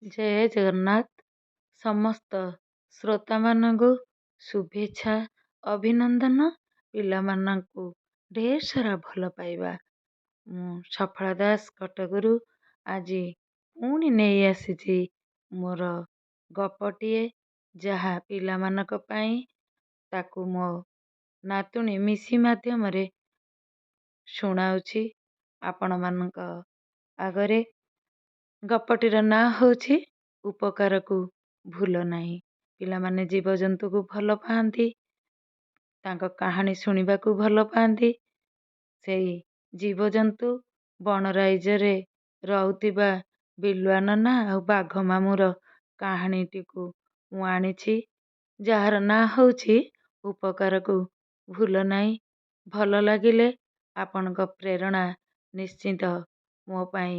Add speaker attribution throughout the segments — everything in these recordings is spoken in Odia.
Speaker 1: ଜୟ ଜଗନ୍ନାଥ। ସମସ୍ତ ଶ୍ରୋତାମାନଙ୍କୁ ଶୁଭେଚ୍ଛା, ଅଭିନନ୍ଦନ, ପିଲାମାନଙ୍କୁ ଢେର ସାରା ଭଲ ପାଇବା। ମୁଁ ସଫଳା ଦାସ କଟକରୁ ଆଜି ପୁଣି ନେଇ ଆସିଛି ମୋର ଗପଟିଏ, ଯାହା ପିଲାମାନଙ୍କ ପାଇଁ। ତାକୁ ମୋ ନାତୁଣୀ ମିଶି ମାଧ୍ୟମରେ ଶୁଣାଉଛି ଆପଣମାନଙ୍କ ଆଗରେ। ଗପଟିର ନାଁ ହେଉଛି ଉପକାରକୁ ଭୁଲ ନାହିଁ। ପିଲାମାନେ ଜୀବଜନ୍ତୁକୁ ଭଲ ପାଆନ୍ତି, ତାଙ୍କ କାହାଣୀ ଶୁଣିବାକୁ ଭଲ ପାଆନ୍ତି। ସେଇ ଜୀବଜନ୍ତୁ ବଣରାଇଜରେ ରହୁଥିବା ବିଲୁଆ ନନା ଆଉ ବାଘ ମାମୁଁର କାହାଣୀଟିକୁ ମୁଁ ଆଣିଛି, ଯାହାର ନାଁ ହେଉଛି ଉପକାରକୁ ଭୁଲ ନାହିଁ। ଭଲ ଲାଗିଲେ ଆପଣଙ୍କ ପ୍ରେରଣା ନିଶ୍ଚିତ ମୋ ପାଇଁ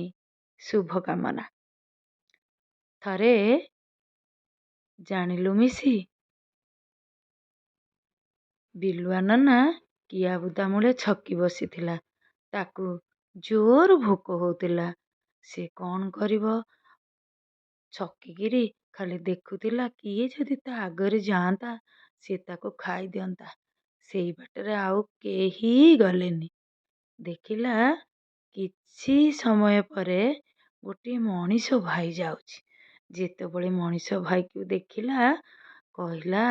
Speaker 1: ଶୁଭକାମନା। ଥରେ ଜାଣିଲୁ ମିଶି, ବିଲୁଆ ନନା କିଆବୁଦା ମୂଳେ ଛକି ବସିଥିଲା। ତାକୁ ଜୋର ଭୋକ ହଉଥିଲା। ସେ କ'ଣ କରିବ, ଛକିକିରି ଖାଲି ଦେଖୁଥିଲା, କିଏ ଯଦି ତା ଆଗରେ ଯାଆନ୍ତା ସିଏ ତାକୁ ଖାଇଦିଅନ୍ତା। ସେଇ ବାଟରେ ଆଉ କେହି ଗଲେନି। ଦେଖିଲା କିଛି ସମୟ ପରେ ଗୋଟିଏ ମଣିଷ ଭାଇ ଯାଉଛି। ଯେତେବେଳେ ମଣିଷ ଭାଇକୁ ଦେଖିଲା, କହିଲା,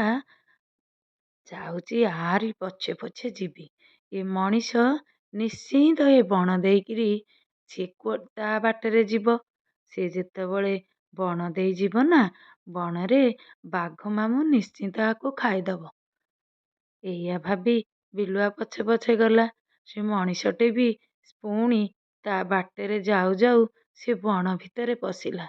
Speaker 1: ଯାଉଛି ଆରି ପଛେ ପଛେ ଯିବି। ଏ ମଣିଷ ନିଶ୍ଚିନ୍ତ ଏ ବଣ ଦେଇକିରି ସିଏ ତା ବାଟରେ ଯିବ। ସେ ଯେତେବେଳେ ବଣ ଦେଇ ଯିବ ନା, ବଣରେ ବାଘ ମାମୁଁ ନିଶ୍ଚିନ୍ତ ଆକୁ ଖାଇଦବ। ଏଇଆ ଭାବି ବିଲୁଆ ପଛେ ପଛେ ଗଲା। ସେ ମଣିଷଟି ବି ପୁଣି ତା ବାଟରେ ଯାଉ ଯାଉ ସେ ବଣ ଭିତରେ ପଶିଲା।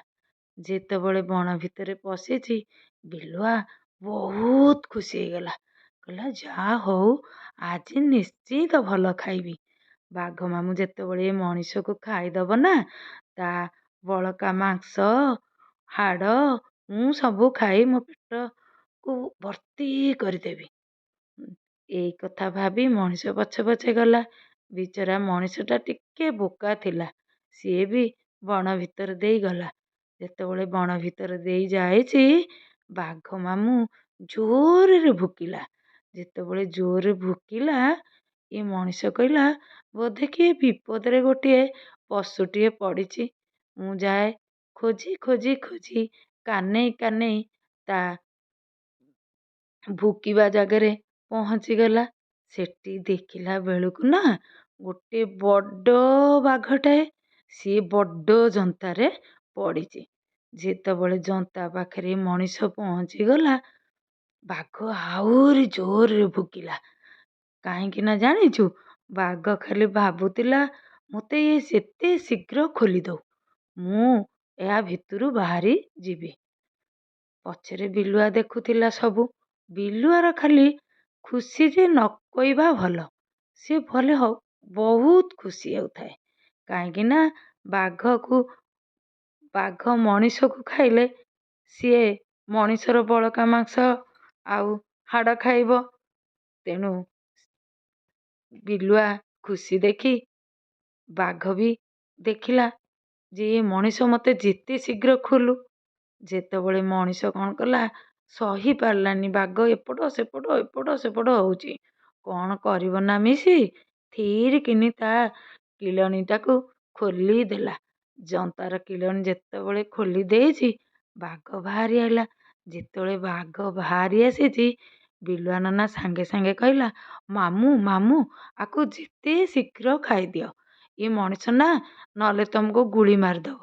Speaker 1: ଯେତେବେଳେ ବଣ ଭିତରେ ପଶିଛି, ବିଲୁଆ ବହୁତ ଖୁସି ହେଇଗଲା। କହିଲା, ଯାହା ହଉ, ଆଜି ନିଶ୍ଚିତ ଭଲ ଖାଇବି। ବାଘ ମାମୁଁ ଯେତେବେଳେ ଏ ମଣିଷକୁ ଖାଇଦବ ନା, ତା ବଳକା ମାଂସ ହାଡ଼ ମୁଁ ସବୁ ଖାଇ ମୋ ପେଟକୁ ଭର୍ତ୍ତି କରିଦେବି। ଏଇ କଥା ଭାବି ମଣିଷ ପଛେ ପଛେ ଗଲା। ବିଚରା ମଣିଷଟା ଟିକେ ବୋକା ଥିଲା, ସିଏ ବି ବଣ ଭିତରେ ଦେଇ ଗଲା। ଯେତେବେଳେ ବଣ ଭିତରେ ଦେଇ ଯାଇଛି, ବାଘ ମାମୁଁ ଜୋରରେ ଭୁକିଲା। ଯେତେବେଳେ ଜୋରରେ ଭୁକିଲା, ଏ ମଣିଷ କହିଲା, ବୋଧେ କିଏ ବିପଦରେ ଗୋଟିଏ ପଶୁଟିଏ ପଡ଼ିଛି, ମୁଁ ଯାଏ। ଖୋଜି ଖୋଜି ଖୋଜି କାନେଇ କାନେଇ ତା ଭୁକିବା ଜାଗାରେ ପହଞ୍ଚିଗଲା। ସେଠି ଦେଖିଲା ବେଳକୁ ନା ଗୋଟେ ବଡ଼ ବାଘଟାଏ, ସିଏ ବଡ଼ ଯନ୍ତାରେ ପଡ଼ିଛି। ଯେତେବେଳେ ଯନ୍ତା ପାଖରେ ମଣିଷ ପହଞ୍ଚିଗଲା, ବାଘ ଆହୁରି ଜୋରରେ ଭୁକିଲା। କାହିଁକି ନା ଜାଣିଛୁ? ବାଘ ଖାଲି ଭାବୁଥିଲା, ମୋତେ ଇଏ ଯେତେ ଶୀଘ୍ର ଖୋଲିଦଉ, ମୁଁ ଏହା ଭିତରୁ ବାହାରି ଯିବି। ପଛରେ ବିଲୁଆ ଦେଖୁଥିଲା ସବୁ। ବିଲୁଆର ଖାଲି ଖୁସି ଯେ ନ କହିବା ଭଲ। ସିଏ ଭଲେ ହଉ, ବହୁତ ଖୁସି ହେଉଥାଏ, କାହିଁକି ନା ବାଘକୁ ବାଘ ମଣିଷକୁ ଖାଇଲେ ସିଏ ମଣିଷର ବଳକା ମାଂସ ଆଉ ହାଡ଼ ଖାଇବ। ତେଣୁ ବିଲୁଆ ଖୁସି ଦେଖି ବାଘ ବି ଦେଖିଲା ଯେ ଏ ମଣିଷ ମୋତେ ଯେତେ ଶୀଘ୍ର ଖୋଲୁ। ଯେତେବେଳେ ମଣିଷ କ'ଣ କଲା, ସହି ପାରିଲାନି, ବାଘ ଏପଟ ସେପଟ ଏପଟ ସେପଟ ହେଉଛି। କ'ଣ କରିବ ନା ମିଶି ଥିରିକିନି ତା କିଳଣୀଟାକୁ ଖୋଲିଦେଲା। ଯନ୍ତାର କିଳଣୀ ଯେତେବେଳେ ଖୋଲି ଦେଇଛି, ବାଘ ବାହାରି ଆଇଲା। ଯେତେବେଳେ ବାଘ ବାହାରି ଆସିଛି, ବିଲୁଆ ନନା ସାଙ୍ଗେ ସାଙ୍ଗେ କହିଲା, ମାମୁଁ ମାମୁଁ, ଆକୁ ଯେତେ ଶୀଘ୍ର ଖାଇଦିଅ, ଏ ମଣିଷ ନା ନହେଲେ ତମକୁ ଗୁଳି ମାରିଦେବ।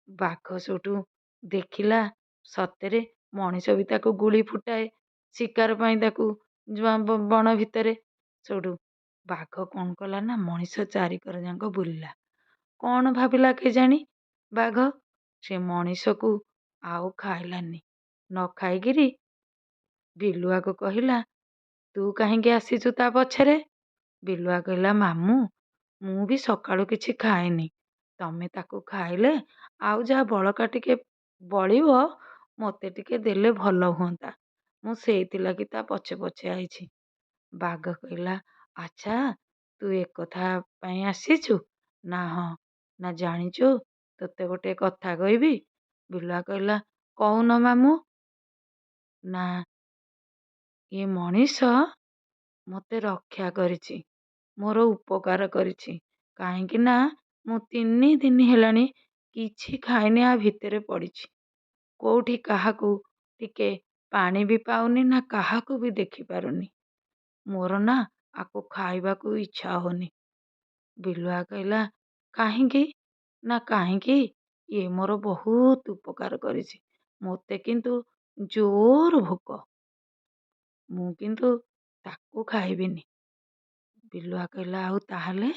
Speaker 1: ବାଘ ସେଇଠୁ ଦେଖିଲା, ସତରେ ମଣିଷ ବି ତାକୁ ଗୁଳି ଫୁଟାଏ ଶିକାର ପାଇଁ ତାକୁ ବଣ ଭିତରେ। ସେଇଠୁ ବାଘ କ'ଣ କଲା ନା ମଣିଷ ଚାରିକର ଯାକ ବୁଲିଲା। କ'ଣ ଭାବିଲା କେଜାଣି ବାଘ, ସେ ମଣିଷକୁ ଆଉ ଖାଇଲାନି। ନ ଖାଇକିରି ବିଲୁଆକୁ କହିଲା, ତୁ କାହିଁକି ଆସିଛୁ ତା ପଛରେ? ବିଲୁଆ କହିଲା, ମାମୁଁ, ମୁଁ ବି ସକାଳୁ କିଛି ଖାଇନି। ତମେ ତାକୁ ଖାଇଲେ ଆଉ ଯାହା ବଳକା ଟିକେ ବଳିବ ମୋତେ ଟିକେ ଦେଲେ ଭଲ ହୁଅନ୍ତା। ମୁଁ ସେଇଥିଲାଗି ତା ପଛେ ପଛେ ଆଇଛି। ବାଘ କହିଲା, ଆଚ୍ଛା, ତୁ ଏକଥା ପାଇଁ ଆସିଛୁ? ନା ହଁ। ନା ଜାଣିଛୁ, ତୋତେ ଗୋଟେ କଥା କହିବି। ବିଲୁଆ କହିଲା, କହୁନ ମାମୁଁ। ନା, ଏ ମଣିଷ ମୋତେ ରକ୍ଷା କରିଛି, ମୋର ଉପକାର କରିଛି। କାହିଁକି ନା ମୁଁ 3 ଦିନ ହେଲାଣି କିଛି ଖାଇନି, ଆ ଭିତରେ ପଡ଼ିଛି, କେଉଁଠି କାହାକୁ ଟିକେ ପାଣି ବି ପାଉନି ନା କାହାକୁ ବି ଦେଖିପାରୁନି। ମୋର ନା ଆକୁ ଖାଇବାକୁ ଇଚ୍ଛା ହେଉନି। ବିଲୁଆ କହିଲା, କାହିଁକି? ନା, କାହିଁକି, ଇଏ ମୋର ବହୁତ ଉପକାର କରିଛି, ମୋତେ କିନ୍ତୁ ଜୋର ଭୋକ, ମୁଁ କିନ୍ତୁ ତାକୁ ଖାଇବିନି। ବିଲୁଆ କହିଲା, ଆଉ ତାହେଲେ?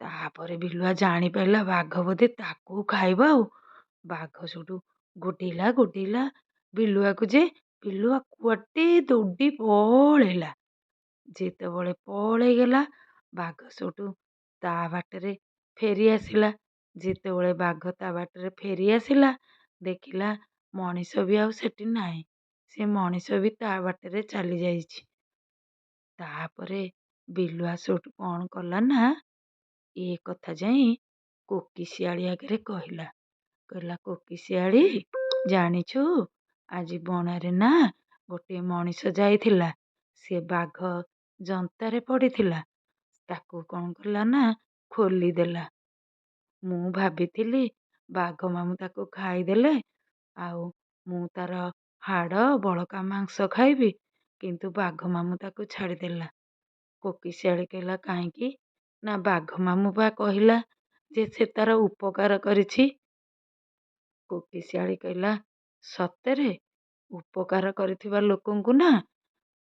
Speaker 1: ତାପରେ ବିଲୁଆ ଜାଣିପାରିଲା ବାଘ ବୋଧେ ତାକୁ ଖାଇବ। ଆଉ ବାଘ ସେଠୁ ଗୋଡ଼େଇଲା ଗୋଡ଼େଇଲା ବିଲୁଆକୁ ଯେ ବିଲୁଆ କୁଆଡ଼େ ଦୌଡ଼ି ପଳେଇଲା। ଯେତେବେଳେ ପଳେଇଗଲା, ବାଘ ସେଠୁ ତା ବାଟରେ ଫେରି ଆସିଲା। ଯେତେବେଳେ ବାଘ ତା ବାଟରେ ଫେରି ଆସିଲା, ଦେଖିଲା ମଣିଷ ବି ଆଉ ସେଠି ନାହିଁ, ସେ ମଣିଷ ବି ତା ବାଟରେ ଚାଲି ଯାଇଛି। ତାପରେ ବିଲୁଆ ସେଠୁ କ'ଣ କଲା ନା, ଏ କଥା ଯାଇ କୋକିଶିଆଳି ଆଗରେ କହିଲା। କହିଲା, କୋକିଶିଆଳି, ଜାଣିଛୁ, ଆଜି ବଣରେ ନା ଗୋଟିଏ ମଣିଷ ଯାଇଥିଲା, ସେ ବାଘ ଯନ୍ତାରେ ପଡ଼ିଥିଲା, ତାକୁ କ'ଣ କଲା ନା ଖୋଲିଦେଲା। ମୁଁ ଭାବିଥିଲି ବାଘ ମାମୁଁ ତାକୁ ଖାଇଦେଲେ ଆଉ ମୁଁ ତାର ହାଡ଼ ବଳକା ମାଂସ ଖାଇବି, କିନ୍ତୁ ବାଘ ମାମୁଁ ତାକୁ ଛାଡ଼ିଦେଲା। କୋକିଶିଆଳି କହିଲା, କାହିଁକି? ନା, ବାଘ ମାମୁଁ ବା କହିଲା ଯେ ସେ ତାର ଉପକାର କରିଛି। କୋକିଶିଆଳି କହିଲା, ସତରେ ଉପକାର କରିଥିବା ଲୋକଙ୍କୁ ନା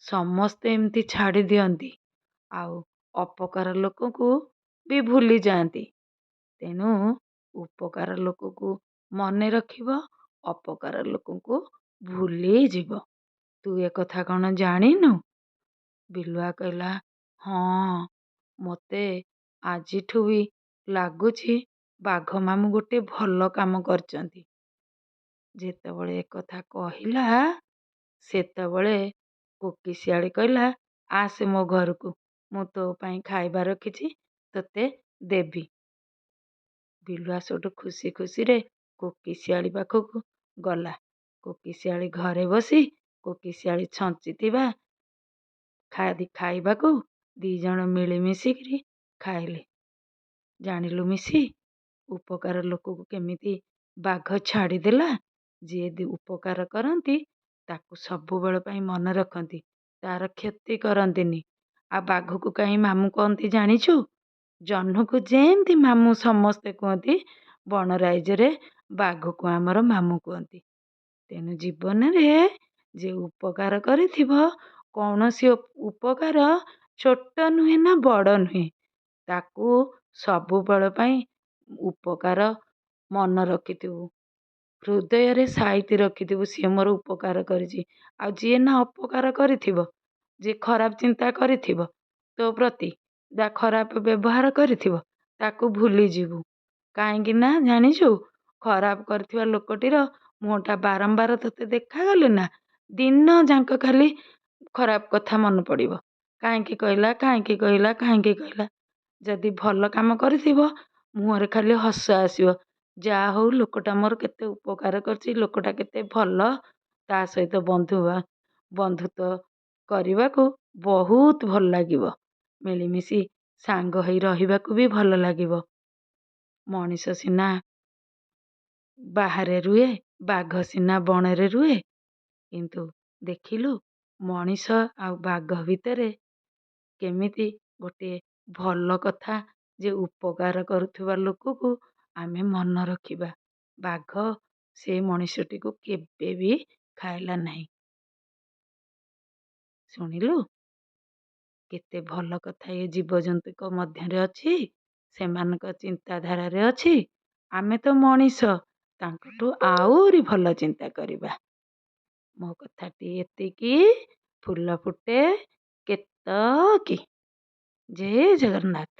Speaker 1: ସମସ୍ତେ ଏମିତି ଛାଡ଼ି ଦିଅନ୍ତି, ଆଉ ଅପକାର ଲୋକକୁ ବି ଭୁଲି ଯାଆନ୍ତି। ତେଣୁ ଉପକାର ଲୋକକୁ ମନେ ରଖିବ, ଅପକାର ଲୋକଙ୍କୁ ଭୁଲିଯିବ। ତୁ ଏକଥା କ'ଣ ଜାଣିନୁ? ବିଲୁଆ କହିଲା, ହଁ, ମୋତେ ଆଜିଠୁ ବି ଲାଗୁଛି ବାଘ ମାମୁଁ ଗୋଟେ ଭଲ କାମ କରିଛନ୍ତି। ଯେତେବେଳେ ଏକଥା କହିଲା, ସେତେବେଳେ କୋକିଶିଆଳି କହିଲା, ଆସେ ମୋ ଘରକୁ, ମୁଁ ତୋ ପାଇଁ ଖାଇବା ରଖିଛି, ତୋତେ ଦେବି। ବିଲୁଆ ସେଠୁ ଖୁସି ଖୁସିରେ କୋକିଶିଆଳି ପାଖକୁ ଗଲା। କୋକିଶିଆଳି ଘରେ ବସି କୋକିଶିଆଳି ଛଞ୍ଚିଥିବା ଖାଇବାକୁ 2 ଜଣ ମିଳିମିଶିକିରି ଖାଇଲେ। ଜାଣିଲୁ ମିଶି, ଉପକାର ଲୋକକୁ କେମିତି ବାଘ ଛାଡ଼ିଦେଲା। ଯିଏ ଉପକାର କରନ୍ତି ତାକୁ ସବୁବେଳ ପାଇଁ ମନେ ରଖନ୍ତି, ତାର କ୍ଷତି କରନ୍ତିନି। ଆଉ ବାଘକୁ କାହିଁ ମାମୁଁ କହନ୍ତି ଜାଣିଛୁ? ଜହ୍ନକୁ ଯେମିତି ମାମୁଁ ସମସ୍ତେ କୁହନ୍ତି, ବଣରାଇଜରେ ବାଘକୁ ଆମର ମାମୁଁ କୁହନ୍ତି। ତେଣୁ ଜୀବନରେ ଯେ ଉପକାର କରିଥିବ, କୌଣସି ଉପକାର ଛୋଟ ନୁହେଁ ନା ବଡ଼ ନୁହେଁ, ତାକୁ ସବୁବେଳ ପାଇଁ ଉପକାର ମନେ ରଖିଥିବୁ, ହୃଦୟରେ ସାଇତି ରଖିଥିବୁ, ସିଏ ମୋର ଉପକାର କରିଛି। ଆଉ ଯିଏ ନା ଅପକାର କରିଥିବ, ଯିଏ ଖରାପ ଚିନ୍ତା କରିଥିବ ତୋ ପ୍ରତି ବା ଖରାପ ବ୍ୟବହାର କରିଥିବ, ତାକୁ ଭୁଲିଯିବୁ। କାହିଁକି ନା ଜାଣିଛୁ, ଖରାପ କରିଥିବା ଲୋକଟିର ମୁହଁଟା ବାରମ୍ବାର ତୋତେ ଦେଖାଗଲେ ନା ଦିନ ଯାକ ଖାଲି ଖରାପ କଥା ମନେ ପଡ଼ିବ, କାହିଁକି କହିଲା, କାହିଁକି କହିଲା, କାହିଁକି କହିଲା। ଯଦି ଭଲ କାମ କରିଥିବ, ମୁହଁରେ ଖାଲି ହସ ଆସିବ, ଯାହା ହଉ ଲୋକଟା ମୋର କେତେ ଉପକାର କରିଛି, ଲୋକଟା କେତେ ଭଲ, ତା ସହିତ ବନ୍ଧୁତ୍ୱ କରିବାକୁ ବହୁତ ଭଲ ଲାଗିବ, ମିଳିମିଶି ସାଙ୍ଗ ହେଇ ରହିବାକୁ ବି ଭଲ ଲାଗିବ। ମଣିଷ ସିନା ବାହାରେ ରୁହେ, ବାଘ ସିନା ବଣରେ ରୁହେ, କିନ୍ତୁ ଦେଖିଲୁ ମଣିଷ ଆଉ ବାଘ ଭିତରେ କେମିତି ଗୋଟିଏ ଭଲ କଥା ଯେ ଉପକାର କରୁଥିବା ଲୋକକୁ ଆମେ ମନେ ରଖିବା। ବାଘ ସେ ମଣିଷଟିକୁ କେବେ ବି ଖାଇଲା ନାହିଁ। ଶୁଣିଲୁ କେତେ ଭଲ କଥା ଏ ଜୀବଜନ୍ତୁଙ୍କ ମଧ୍ୟରେ ଅଛି, ସେମାନଙ୍କ ଚିନ୍ତାଧାରାରେ ଅଛି। ଆମେ ତ ମଣିଷ, ତାଙ୍କଠୁ ଆହୁରି ଭଲ ଚିନ୍ତା କରିବା। ମୋ କଥାଟି ଏତିକି। ଫୁଲ ଫୁଟେ କେତକୀ। ଜୟ ଜଗନ୍ନାଥ।